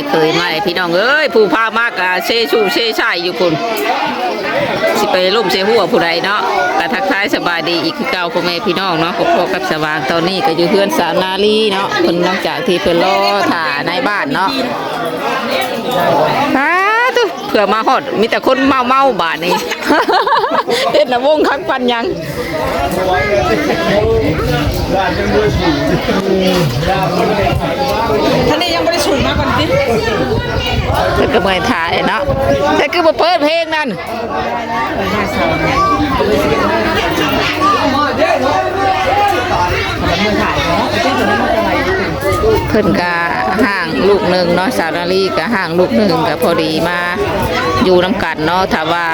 ເຄີຍມາເລີຍພີ່ນ້ອງເອີຍ ຜູ້ພາມາກະເຊຊູເຊຊາຍຢູ່ພຸ້ນ ຊິໄປລົ້ມໃສ່ຫົວຜູ້ໃດເນາະ. ກະທັກທາຍສະບາຍດີອີກຄືເກົ່າພໍ່ແມ່ພີ່ນ້ອງເນາະ ພໍ້ກັບສະຫວ່າງ ຕອນນີ້ກະຢູ່ເຮືອນສາວນາລີເນາະ ເພິ່ນ ຫຼັງຈາກທີ່ເພິ່ນລໍຖ້ານາຍບ້ານເນາະ. ສາທຸ ເພື່ອມາຮອດມີແຕ່ຄົນເມົາໆບາດນີ້ ເຮັດລະວົງຄັກປານຫຍັງ. ທ່ານນີ້ຍັງບໍ່ໄດ້ສູງມາກ່ອນຕິ ເພິ່ນກະເມື່ອຍຖ່າຍເນາະ ແຕ່ຄືບໍ່ເປີດເພງນັ້ນ. ເພິ່ນກະຫ້າງລູກໜຶ່ງເນາະ ສາວນາລີກະຫ້າງລູກໜຶ່ງ ກະພໍດີມາຢູ່ນຳກັນເນາະ. ຖ້າວ່າ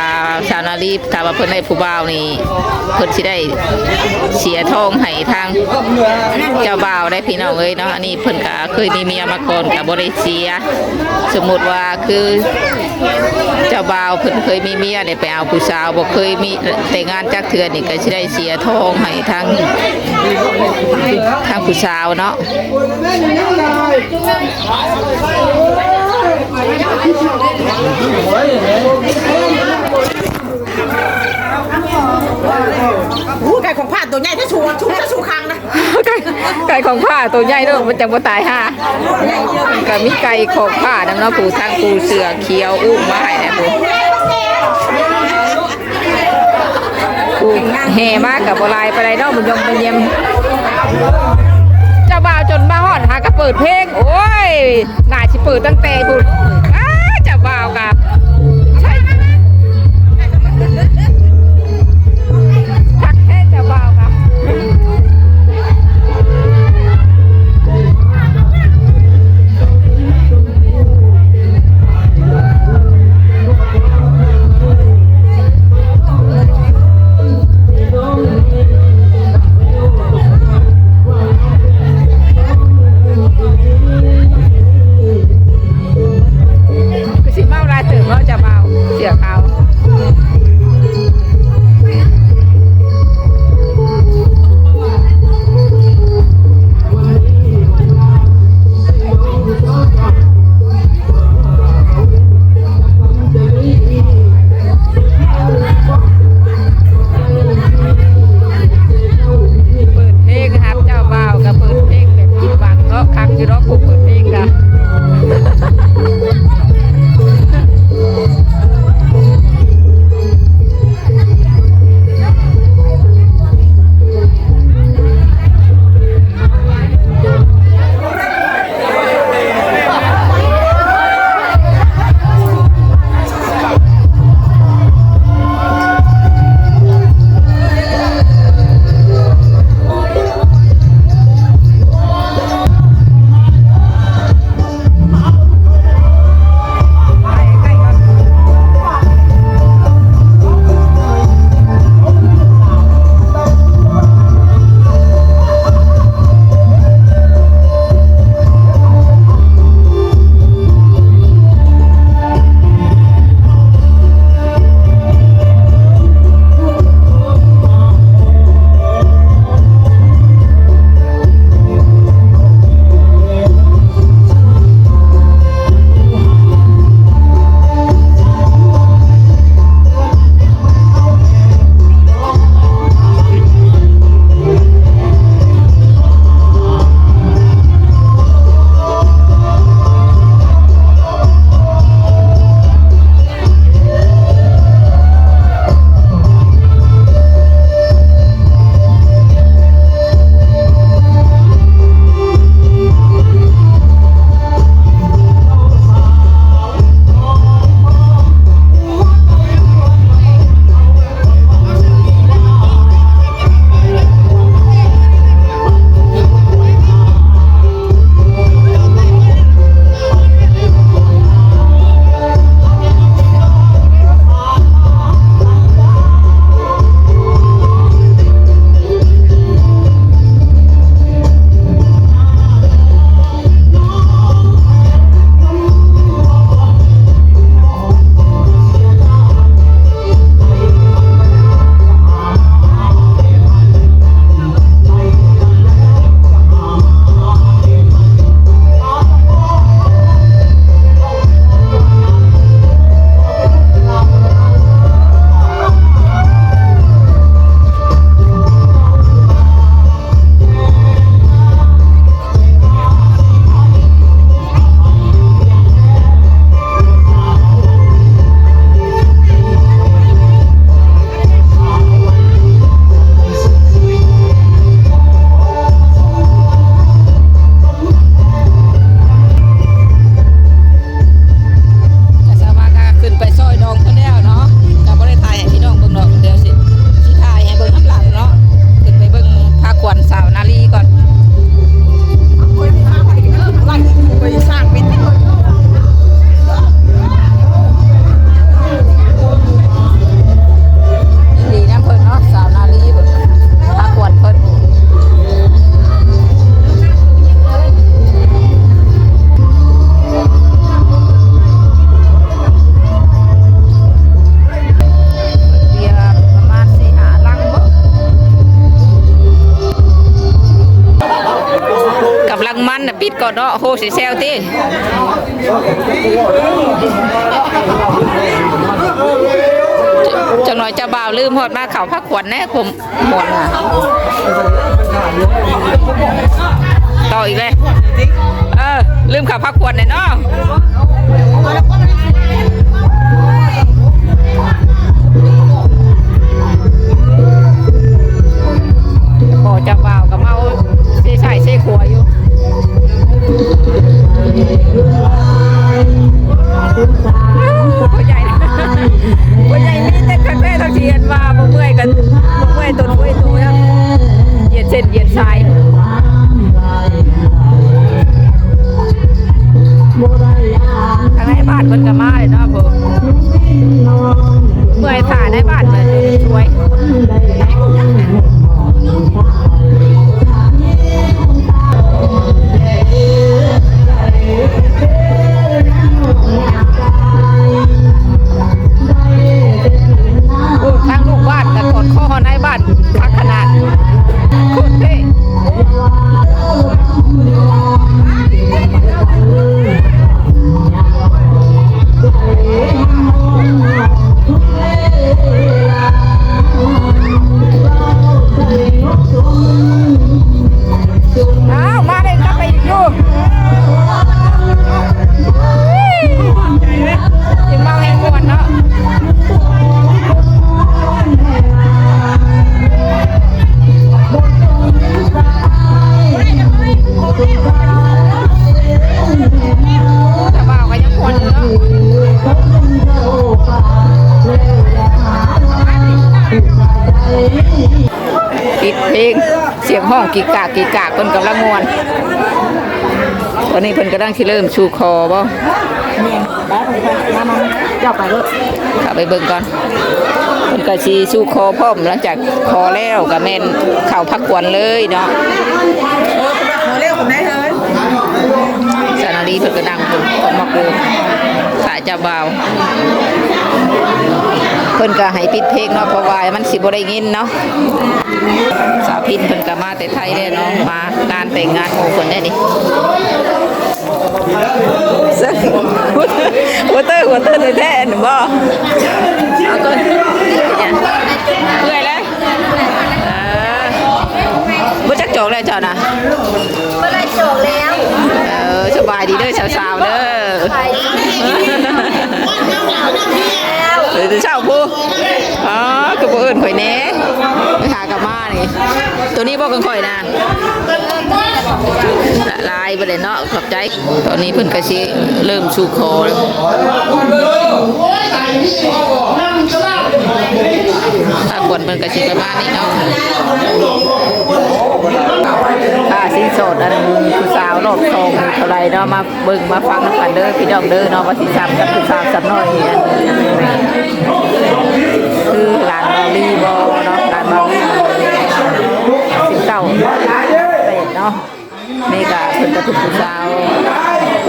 ສາວນາລີ ຖ້າວ່າເພິ່ນໄດ້ຜູ້ບ່າວນີ້ ເພິ່ນຊິໄດ້ເສຍທອງໃຫ້ທາງເຈົ້າບ່າວໄດ໋ພີ່ນ້ອງເອີຍເນາະ. ອັນນີ້ເພິ່ນກະເຄີຍມີເມຍມາກ່ອນ ກະບໍ່ໄດ້ເສຍ. ສົມມຸດວ່າຄືເຈົ້າບ່າວເພິ່ນເຄີຍມີເມຍ ໄດ້ໄປເອົາຜູ້ສາວ ບໍ່ເຄີຍມີແຕ່ງງານຈັກເທື່ອນີ້ ກະຊິໄດ້ເສຍທອງໃຫ້ທາງ ທາງຜູ້ສາວເນາະ. ໂອ້ ໄກ່ຂອງພາດໂຕໃຫຍ່ແທ້ ສູງ ສູງ ສູງຄັງນະ. ໄກ່ ໄກ່ຂອງພາດໂຕໃຫຍ່ເດີ ມັນຈັ່ງບໍ່ຕາຍຫ່າ. ກະມີໄກ່ຂອງພາດນຳເນາະ ຜູ້ທັງຜູ້ເສື້ອຂຽວອຸ້ມມາໃຫ້ແຫຼະ ຜູ້ ຜູ້ແຫ່ມາກະບໍ່ຫຼາຍປານໃດເນາະ ບຸນຍົມມາຢ້ຽມ. ເຈົ້າບ່າວຈົນມາຮອດຫາກະເປີດເພງ ໂອ້ຍ ໜ້າຊິເປີດຕັ້ງແຕ່ພຸ້ນ. ອ້າ ເຈົ້າບ່າວກະໃສ່ຄັກແທ້ ເຈົ້າບ່າວກະ. ເນາະ ໂຮຊິແຊວຕິ. ຈັກໜ້ອຍເຈົ້າບ່າວລືມຮອດມາເຂົ້າພາຂວັນແດ່ ຜົມມ່ວນ ຕໍ່ອີກແລ້ວ. ເອີ ລືມເຂົ້າພາຂວັນແດ່ເນາະ. ພໍ່ເຈົ້າບ່າວກໍເມົາເຊຊ້າຍເຊຂວາຢູ່. ພໍ່ໃຫຍ່ ພໍ່ໃຫຍ່ມີແຕ່ຄັນແມ່ທາງທີ່ອັນວ່າບໍ່ເມື່ອຍກັນ ບໍ່ເມື່ອຍຕົນເມື່ອຍໂຕນະ ຢຽດເສັ້ນຢຽດສາຍ. ທາງໃນບ້ານເພິ່ນກໍມາເລີຍເນາະ ເມື່ອຍຖ້າໃນບ້ານເພິ່ນຊ່ວຍ. ໂອ້ ທາງລູກບ້ານກໍກອດຄໍຮອດນາຍບ້ານຄັກຂະໜາດ ໂຄດເທ່. ອ້າວ ມາໄດ້ກັບໄປອີກຢູ່ ເມາແຮງມ່ວນເນາະ. ເຈົ້າບ່າວກໍຍັງມ່ວນຢູ່ເນາະ. ປິດເພງ ສຽງຮ້ອງກິກກາກກິກກາກ ເພິ່ນກຳລັງມ່ວນ. ຕອນນີ້ເພິ່ນກຳລັງຊິເລີ່ມສູ່ຂໍບໍ່? ແມ່ນ ໄປ ໄປ ໄປ ມາ ມາ ເຈົ້າໄປໂລດ ເຂົ້າໄປເບິ່ງກ່ອນ. ເພິ່ນກໍຊິສູ່ຂໍພ້ອມ ຫຼັງຈາກຂໍແລ້ວກໍແມ່ນເຂົ້າພາຂວັນເລີຍເນາະ. ເອີ ເຂົາເລີຍຄົນໃດເຮີ້ຍ ສາວນາລີເພິ່ນກໍນັ່ງເບິ່ງ ເພິ່ນມາໂກນ ຖ້າເຈົ້າບ່າວ ເພິ່ນກໍໃຫ້ປິດເພງເນາະ ເພາະວ່າມັນຊິບໍ່ໄດ້ຍິນເນາະ. ສາວພິນເພິ່ນກໍມາແຕ່ໄທແລ້ວເນາະ ມາງານແຕ່ງງານໝູ່ເພິ່ນແດ່ນີ້. ຫົວເຕີ ຫົວເຕີແທ້ໆ ແມ່ນບໍ່? ເອົາກ່ອນ ເມື່ອຍແລ້ວ ເອີ ບໍ່ຈັກຈອກແລ້ວເຈົ້ານະ. ບໍ່ໄດ້ໂສດແລ້ວ ເອີ ສະບາຍດີເດີສາວໆເດີ. ເອີ ແຕ່ເຊົ້າພຸ້ນ ອໍ ຄືບໍ່ເອີ້ນຂ້ອຍແດ່ ໄປຫາກັບມານີ້. ໂຕນີ້ບໍ່ຂອງຂ້ອຍນະ ລາຍໄປເລີຍເນາະ ຂອບໃຈ. ຕອນນີ້ເພິ່ນກໍຊິເລີ່ມສູ່ຂໍແລ້ວ ພາຂວັນເພິ່ນກໍຊິປະມານນີ້ເນາະ. ຄ່າສິນສອດອັນຜູ້ສາວລອບສອງນີ້ເທົ່າໃດເນາະ ມາເບິ່ງມາຟັງນຳກັນເດີພີ່ນ້ອງເດີເນາະ ວ່າຊິຊ້ຳກັບຜູ້ສາວຊ້ຳນ້ອຍນີ້ ຄືຫຼານເບົາລີບໍ່ເນາະ ຫຼານເບົາລີ ສິບເກົ້າ ແປດເນາະ. ນີ້ກະເພິ່ນກະຖືກຜູ້ສາວ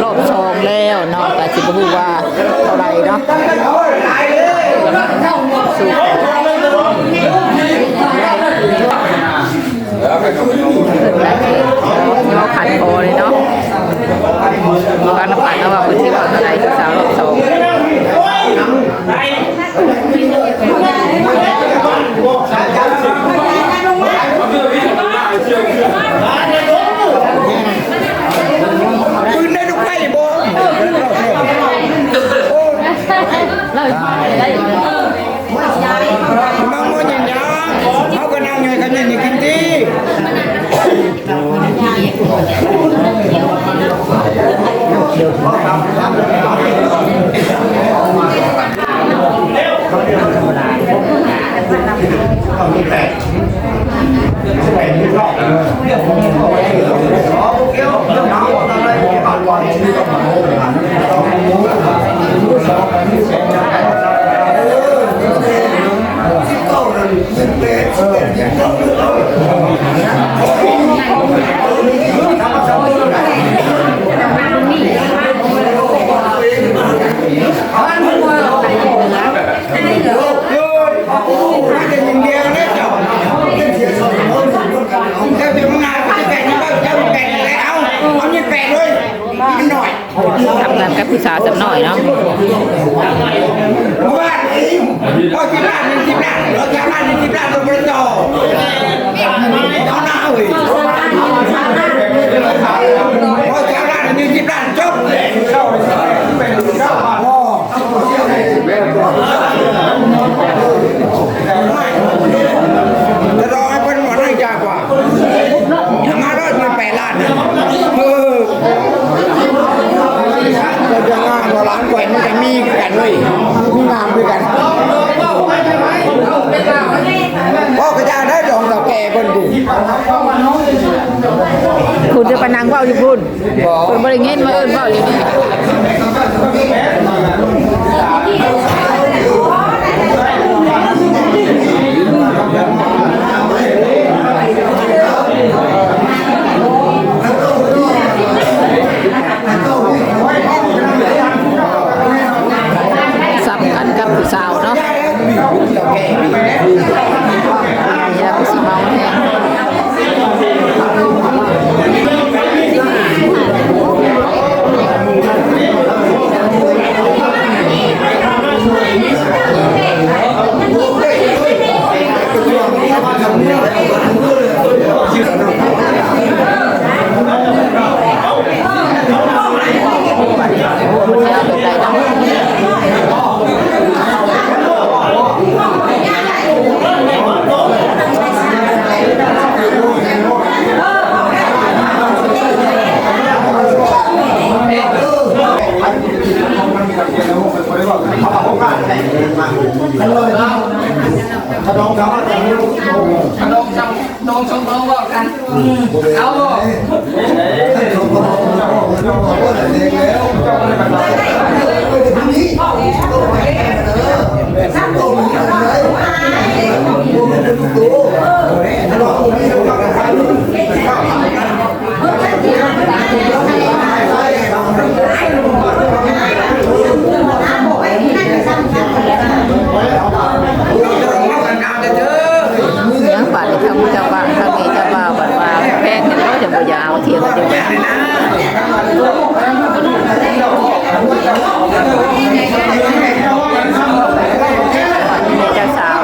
ລອບສອງແລ້ວເນາະ ກະຊິບໍ່ຮູ້ວ່າເທົ່າໃດເນາະ. ເພິ່ນກະຊິເວົ້າຂັນຄໍເລີຍເນາະ ຟັງນຳກັນເນາະວ່າເພິ່ນຊິເວົ້າເທົ່າໃດ ຜູ້ສາວລອບສອງ. ປືນໄດ້ລູກໄຟບໍ່? ໂອ້ຍ ມັນບໍ່ຫຍັງ ເຮົາກໍນັ່ງຢູ່ໃຫ້ເຂົາເຮັດໃຫ້ກິນຕິ. ເຈົ້າເປັນຫົວໜ້າ ເຈົ້າແປກນີ້ ເຈົ້າແປກນີ້ ເອົາ ເອົານີ້ແປກເລີຍ. ກັນກັບຜູ້ສາວຈຳນ້ອຍເນາະ. ເມື່ອວານນີ້ ເອົາສິບລ້ານ ເງິນສິບລ້ານ ເອົາສິບລ້ານ ເງິນສິບລ້ານ ລົງໄປຕໍ່ ເອົາໜ້າເອີຍ ເອົາສິບລ້ານ ເງິນສິບລ້ານ ຈົບ. ຈະລອໃຫ້ເພິ່ນບໍ່ໄດ້ຢາກວ່າ ຫາມາໂລດ ເງິນແປດລ້ານນະ ເອີ ເຈົ້າຈະງາມບໍ່ ຫຼານຂ້ອຍມັນກະມີຄືກັນເວີຍ ມີງາມຄືກັນ. ເວົ້າກະຢ່າໄດ້ດອກເຖົ້າແກ່ເພິ່ນຢູ່ ພຸ້ນຈະໄປນັ່ງເວົ້າຢູ່ພຸ້ນ. ບໍ່ ເພິ່ນບໍ່ໄດ້ຍິນມາເອີ້ນເວົ້າຢູ່ນີ້. ສຳຄັນກັບຜູ້ສາວເນາະ ແລ້ວກໍຊິເມົາແຮງ. ຫຍັງບາດນີ້ ທາງເຈົ້າບ້ານ ທາງແມ່ເຈົ້າບ່າວ ບັດວ່າແພງແມ່ນບໍ່ ຈັ່ງບໍ່ຢາກເອົາ ຖຽງກັນຢູ່. ເຈົ້າສາວ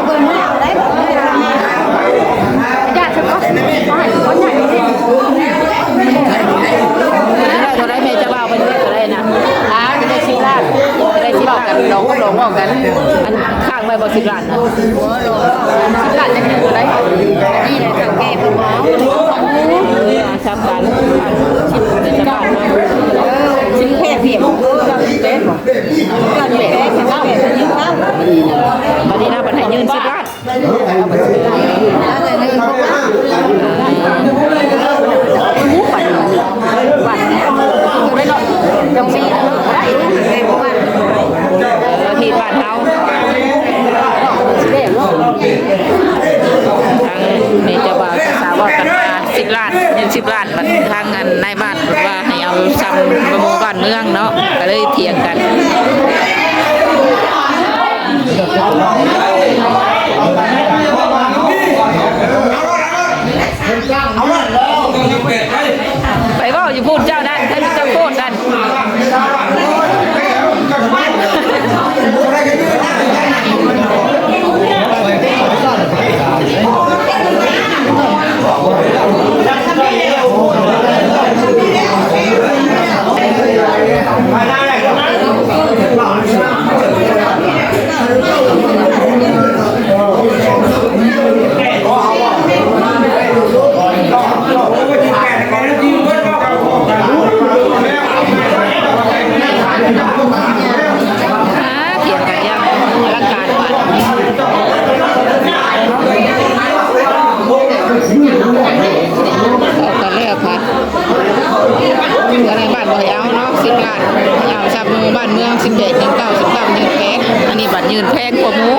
ເທົ່າໃດແມ່ເຈົ້າບ່າວ ເພິ່ນເຮັດເທົ່າໃດນະ? ອ່າ ໄດ້ສິບລ້ານ ໄດ້ສິບລ້ານ ລອງ ລອງເວົ້າກັນ ອັນ ຄ້າງໄວ້ບໍ່ ສິບລ້ານນະ? ສິບລ້ານຈະເປັນເທົ່າໃດ? ນີ້ແຫຼະ ເຖົ້າແກ່ເພິ່ນເວົ້າ ເອີ ສຳຄັນ ສິບລ້ານເນາະ ສິບແປດຫຽບ ເອີ ສິບແປດບໍ່? ສິບແປດ ສິບແປດ ສິບແປດ ບາດນີ້ນະ ເພິ່ນໃຫ້ຍື່ນສິບລ້ານ. ເອີ ທີ່ບ້ານເຮົາ ທາງແມ່ເຈົ້າບ່າວເຈົ້າສາວເວົ້າກັນວ່າສິບລ້ານ ເງິນສິບລ້ານ ບັດທາງອັນນາຍບ້ານເພິ່ນວ່າໃຫ້ເອົາຊ່ຳໝູ່ບ້ານເມືອງເນາະ ກະເລີຍຖຽງກັນ. ໄປເວົ້າຢູ່ພຸ້ນເຈົ້ານັ້ນ ເຈົ້າໂພດນັ້ນ. ອ່າ ຖຽງກັນຢ່າງອະລັງການ. ເອົາກັນແລ້ວພະ ອັນໃນບ້ານບໍ່ໃຫ້ເອົາເນາະ ສິບລ້ານ ໃຫ້ເອົາຊ່ຳໝູ່ບ້ານເມືອງ ສິບແປດ ຍື່ນເກົ້າ ສິບເກົ້າ ຍື່ນແປດ ອັນນີ້ບັດຍື່ນແພງກວ່າໝູ່.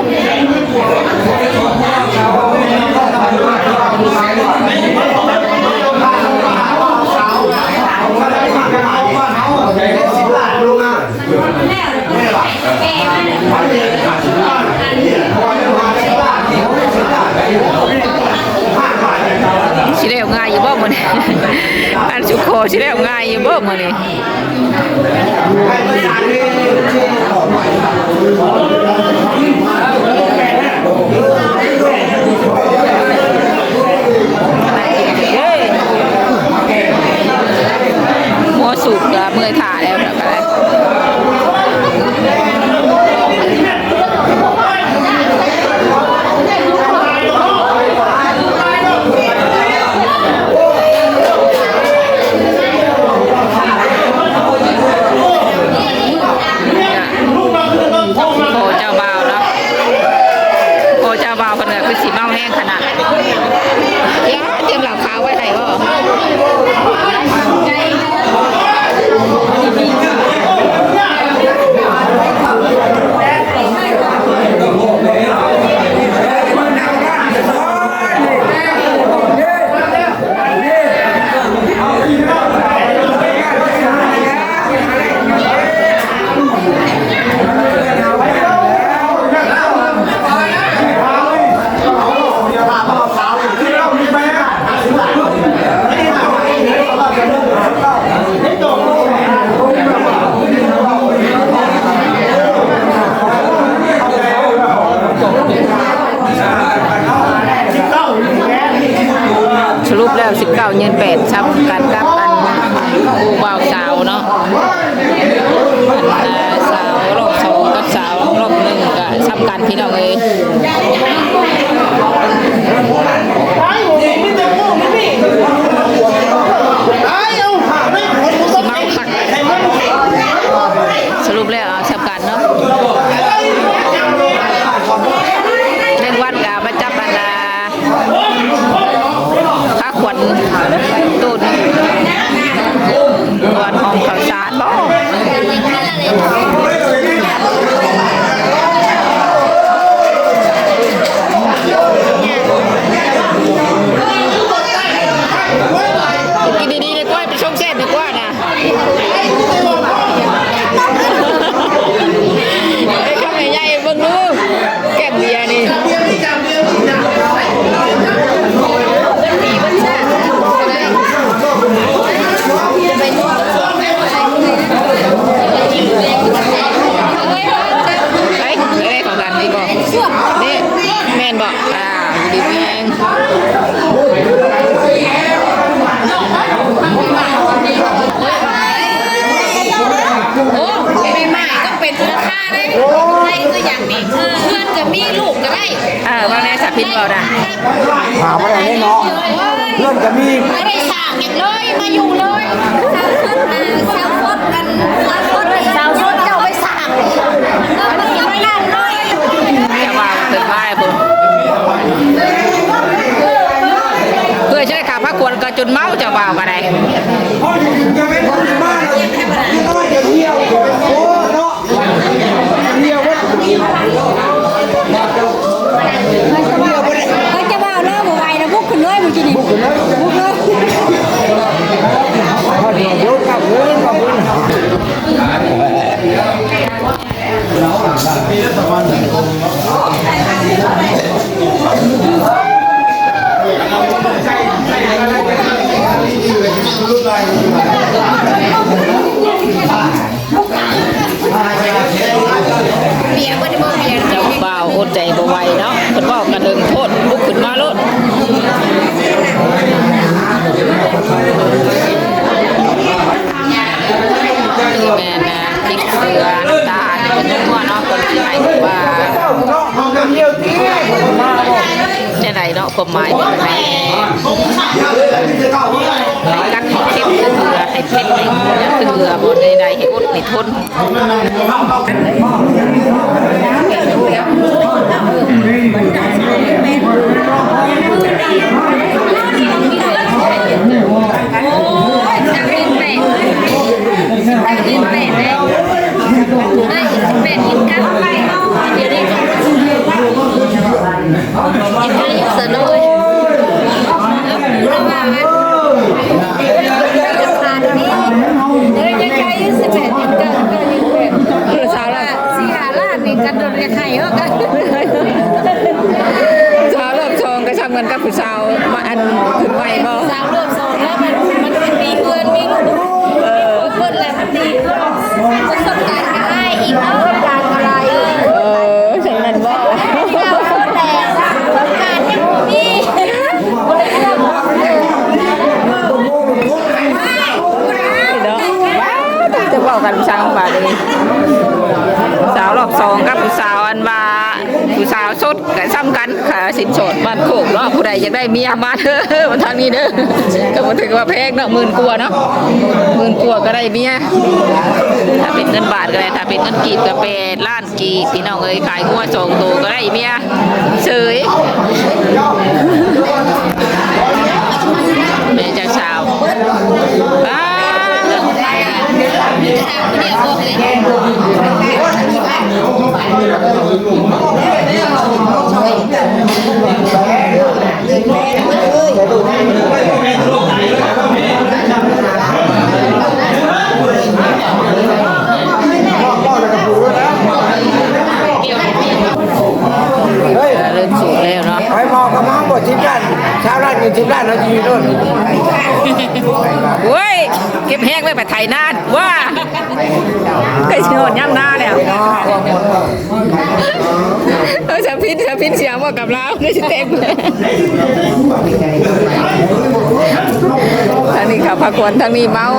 ສິ ຊິແລ້ວງ່າຍຢູ່ບໍ່ມື້ນີ້? ອັນສຸຂໍຊິແລ້ວງ່າຍຢູ່ບໍ່ມື້ນີ້? ຫົວສູບກໍເມື່ອຍຂາແລ້ວ ແລ້ວກໍໄດ້ ພໍ່ເຈົ້າບ່າວເນາະ ພໍ່ເຈົ້າບ່າວເພິ່ນກໍຄືຊິເມົາແຮງຂະໜາດ ເອີຍ ຕຽມເຫຼົ້າຂາວໄວ້ໃຫ້ບໍ່? ສະຫຼຸບແລ້ວສິບເກົ້າຢືນແປດ ສ່ຳກັນກັບອັນຄູ່ບ່າວສາວເນາະ ອັນສາວລອບສອງກັບສາວລອບໜຶ່ງກໍສ່ຳກັນພີ່ນ້ອງເອີຍ. ເມົາຄັກ ສະຫຼຸບແລ້ວເອົາສ່ຳກັນເນາະ ແມງວັນກໍມາຈັບອັນນາ ພາຂວັນໂຕນ ຂວັນຫອມເຂົ້າສານບໍ? ກິນດີໆ ດີກວ່າ ໄປຊົງເສດດີກວ່ານະ. ເອີຍ ຄຳໃຫຍ່ໆ ເບິ່ງດູ ແກ້ມເບຍນີ້ ໄປ ເອີຍ ຂອງກັນນີ້ບໍ? ນີ້ ແມ່ນບໍ? ອ່າ ຢູ່ດີມີແຮງ. ໂອ້ ປີໃໝ່ຕ້ອງເປັນເຮືອນຄ້າເດ້ ໄດ້ຄືຫຍັງນີ້ ເອີ ເຮືອນກໍມີ ລູກກໍໄດ້ ເອີ ເວົ້າແນ່ ສາວພິນເວົ້ານະ ຫາບໍ່ໄດ້ເນາະ ເຮືອນກໍມີ ບໍ່ໄດ້ສ້າງຫຍັງເລີຍ ມາຢູ່ເລີຍ ຊາວຊົນ ຊາວຊົນ ຊາວຊົນ ເຈົ້າໄປສ້າງ ເອີ ມັນກໍໄປງານເລີຍ ເຈົ້າວ່າເປັນໄປພຸ້ນ ເພື່ອຈະໄດ້ຄ່າພາຂວັນກໍຈົນເມົາ ເຈົ້າບ່າວກໍໄດ້ ເຂົາຈະວ່າເລີຍ ບໍ່ໄຫວແລ້ວ ບຸກຂຶ້ນເລີຍມື້ກີ້ນີ້ ບຸກເລີຍ ບຸກເລີຍ. ເຈົ້າບ່າວອົດໃຈບໍ່ໄຫວເນາະ ເພິ່ນເວົ້າກະເຖິງໂພດ ລຸກຂຶ້ນມາໂລດ ແມ່ນນະ ພິກເກືອ ນ້ຳຕານ ເປັນຫົວເນາະ ເພິ່ນໃຫ້ວ່າ ແນວໃດເນາະ ຄວາມໝາຍເປັນຈັ່ງໃດ ໃຫ້ກັດໃຫ້ເຄັມເທື່ອ ໃຫ້ເຜັດໃຫ້ເຫຼືອ ບໍ່ໄດ້ໃຫ້ອົດໃຫ້ທົນ. ສະໂນຍ ລະຫວ່າງອັນ ເອີ ຍັງໃຊ້ຢູ່ສິບແປດ ເອີ ຊາວລະ ສີ່ຫ້າລ້ານນີ້ກັນໂດນຢາກໃຫ້ເນາະ ຊາວລອບສອງກໍຊ່ຳກັນກັບຜູ້ສາວມາອັນຂຶ້ນໄວບໍ່? ເອີ ຈັ່ງນັ້ນບໍ? ເນາະ ວ້າວ ຈະເວົ້າກັນຊ່າງບາດນີ້ ຜູ້ສາວລອບສອງກັບຜູ້ສາວອັນວ່າ ຜູ້ສາວໂສດກໍສ່ຳກັນ ຄ່າສິນສອດບ້ານໂຄກເນາະ. ຜູ້ໃດຢາກໄດ້ເມຍມາເດີ ມາທາງນີ້ເດີ ກໍບໍ່ຖືກວ່າແພງເນາະ ໝື່ນກວ່າເນາະ ໝື່ນກວ່າກໍໄດ້ເມຍ. ຖ້າເປັນເງິນບາດກໍໄດ້ ຖ້າເປັນເງິນກີບກໍແປດລ້ານ ກີບ ພີ່ນ້ອງເອີຍ. ຂາຍງົວສອງໂຕກໍໄດ້ເມຍເສີຍ ແມ່ເຈົ້າສາວ ປ້າ. ເລີ່ມສູບແລ້ວເນາະ ໄປໝໍ້ກັບໝໍ້ບໍ່ ສິບລ້ານ ຊາວລ້ານ ເງິນສິບລ້ານ ເຮົາຊິຢູ່ໂດນ. ໂອ້ຍ ເກັບແຮງໄວ້ໄປໄຖນາ ວ້າ ໃກ້ຊິຮອດຍາມນາແລ້ວ. ເອີ ສາພິນ ສາພິນ ສຽງເວົ້າກັບລາວ ໄດ້ຊິແຕກ. ທາງນີ້ເຂົາພາກວນ ທາງນີ້ເມົາ.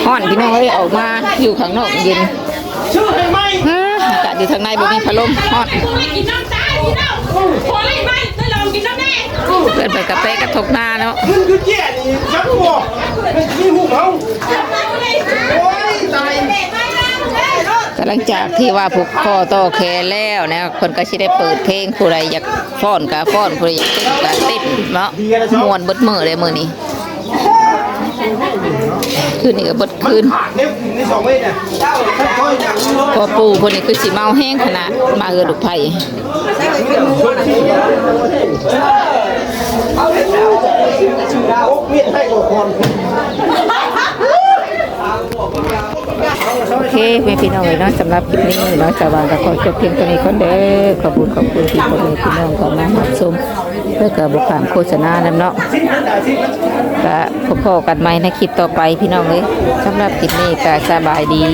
ຮ້ອນ ພີ່ນ້ອງເອີຍ ອອກມາຢູ່ຂ້າງນອກເຢັນ. ຮະ ອາກາດຢູ່ທາງໃນບໍ່ມີພັດລົມ ຮ້ອນ. ເພິ່ນໄປກະແປກະທົກນາເນາະ. ກະຫຼັງຈາກທີ່ວ່າຜູກຄໍຕໍ່ແຂນແລ້ວນະ ເພິ່ນກະຊິໄດ້ເປີດເພງ ຜູ້ໃດຢາກຟ້ອນກະຟ້ອນ ຜູ້ໃດຢາກເຕັ້ນກະເຕັ້ນເນາະ. ມ່ວນເບິດມື້ເດ້ມື້ນີ້. ຄືນນີ້ກໍເບິດຄືນ. ພໍ່ປູ່ເພິ່ນນີ້ຄືຊິເມົາແຮງຂະໜາດ ມາເຮືອນລູກໃພ້. ໂອເຄ ແມ່ພີ່ນ້ອງເອີຍເນາະ, ສຳລັບຄລິບນີ້ເນາະ ສາວຫວານກໍຂໍຈົບພຽງເທົ່ານີ້ກ່ອນເດີ. ຂອບຄຸນ ຂອບຄຸນທີ່ພໍ່ແມ່ພີ່ນ້ອງເຂົ້າມາຮັບຊົມ ແລ້ວກໍບໍ່ຂ້າມໂຄສະນານຳເນາະ. ກະພົບພໍ້ກັນໃໝ່ໃນຄລິບຕໍ່ໄປພີ່ນ້ອງເອີຍ. ສຳລັບຄລິບນີ້ກະສະບາຍດີ.